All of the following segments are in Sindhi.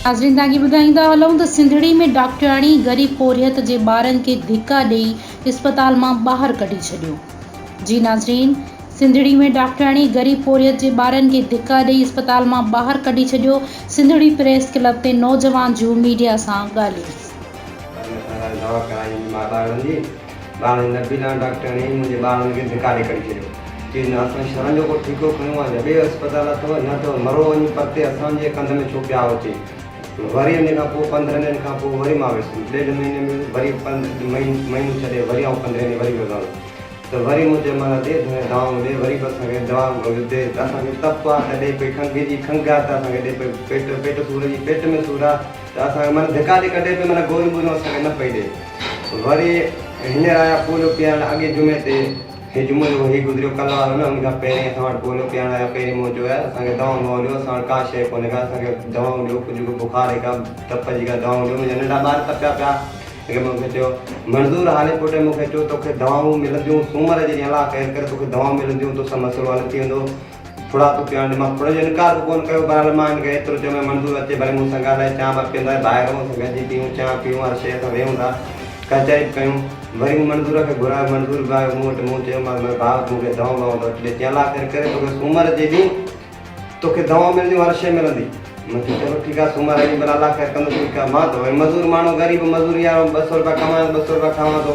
ناظرين توهان کي ٻڌائيندا هلون ته سنڌڙي ۾ ڊاڪٽرياڻي غريب پورهيت جي ٻارن کي ڌڪا ڏئي اسپتال مان ٻاهر ڪڍي ڇڏيو جي ناظرين سنڌڙي ۾ ڊاڪٽرياڻي غريب پورهيت جي ٻارن کي ڌڪا ڏئي اسپتال مان ٻاهر ڪڍي ڇڏيو سنڌڙي پريس ڪلب تي نوجوان جون ميڊيا سان ڳالهيون. اسان دوا ڪرائي مان ٻارڙن جي ٻارن نبيلا ڊاڪٽرياڻي منهنجي ٻارن کي ڌڪا ڏئي ڪڍي ڇڏيو. چي نه اسان شھرن جو ڪو ٺيڪو کنيو آ يا ٻي اسپتال اٿو نه ته مرو وڃي پرتي اسان جي ڪنڌ ۾ ڇو پيا آھو چي وري ان کان پوء پندرھن ڏينھن کان پوء وري مان ويس ڏيڍ مھيني ۾ وري مھينو ڇڏي وري آئون پندرھين ڏينھن وري ويس ته وري مون چيو معنيٰ ڏي ڌڻي دوائون ڏي وري به اسان کي دوا ڏي اسان کي تپ آ ته ڏي پئي کنگھ جي کنگھ آ ته اسان کي ڏي پئي پيٽ پيٽ سور جي پيٽ ۾ سور آ ته اسان کي معنيٰ ڌڪا ڏي ڪڍي پئي معنيٰ گوريون ٻوريون اسان کي نه پئي ڏي وري ھينئر آيا پوليو پيارڻ اڳي جمعي تي هي جمعو جيڪو هي گذريو ڪلهه وارو نه ان کان پهرين اسان وٽ پوليو پيارڻ آيا پهرين مون چيو يار اسان کي دوائون ٻوائون ڏيو اسان وٽ ڪا شيء ڪونهي ڪا اسان کي دوائون ڏيو ڪجهه ڪو بخار جي ڪا تپ جي ڪا دوائون ڏيو منهنجا ننڍا ٻار تپيا پيا هڪ مون کي چيو منظور هاليپوٽي مون کي چيو توکي دوائون ملنديون سومر جي ڏينهن الله خير ڪري توکي دوائون ملنديون توسان مسئلو حل ٿي ويندو ڦڙا تون پيارڻ ڏي مان ڦڙن جو انڪار به ڪونه ڪيو بهرحال مان هن کي ايترو چيو ۾ منظور اچي ڀلي مون سان ڳالهائي چانهه ٻانهه پيئندا ڀائر هون اسان گڏجي پيئون چانهه پيئون هر شيء اسان ويهون ٿا ڪچهري به ڪيون وري مون منظور کي گهرايو منظور به آيو مون وٽ مون چيومانس مگر ڀاء مون کي دوائون ٻوائون ته وٺي ڏي چيائين الله خير ڪري توکي سومر جي ڏينهن توکي دوائون ملنديون هر شيء ملندي مون چيو چلو ٺيڪ آهي سومر ڏينهن ڀلا الله خير ڪندو ٺيڪ آهي مان ته وري مزور ماڻهو غريب مزوري وارو 200 رپيا ڪمايان ٿو 200 رپيا کاوان ٿو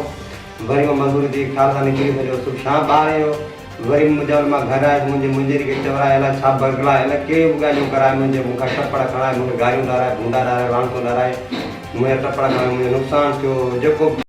وري مان مزوري تي خيال سان نڪري سڄو صبح شام ٻارهين جو وري مجال مان گهر آيس منهنجي منجهيري کي چورائي الائي ڇا برغلائي الائي ڪهڙيون به ڳالهيون ڪرائي منهنجي مون کان ٽپڙ کڻائي مون کي گاريون ڏارائي ڀونڊا ڏارائي لعنتون ڏارائي منهنجا ٽپڙ کڻائي منهنجو نقصان ٿيو جيڪو.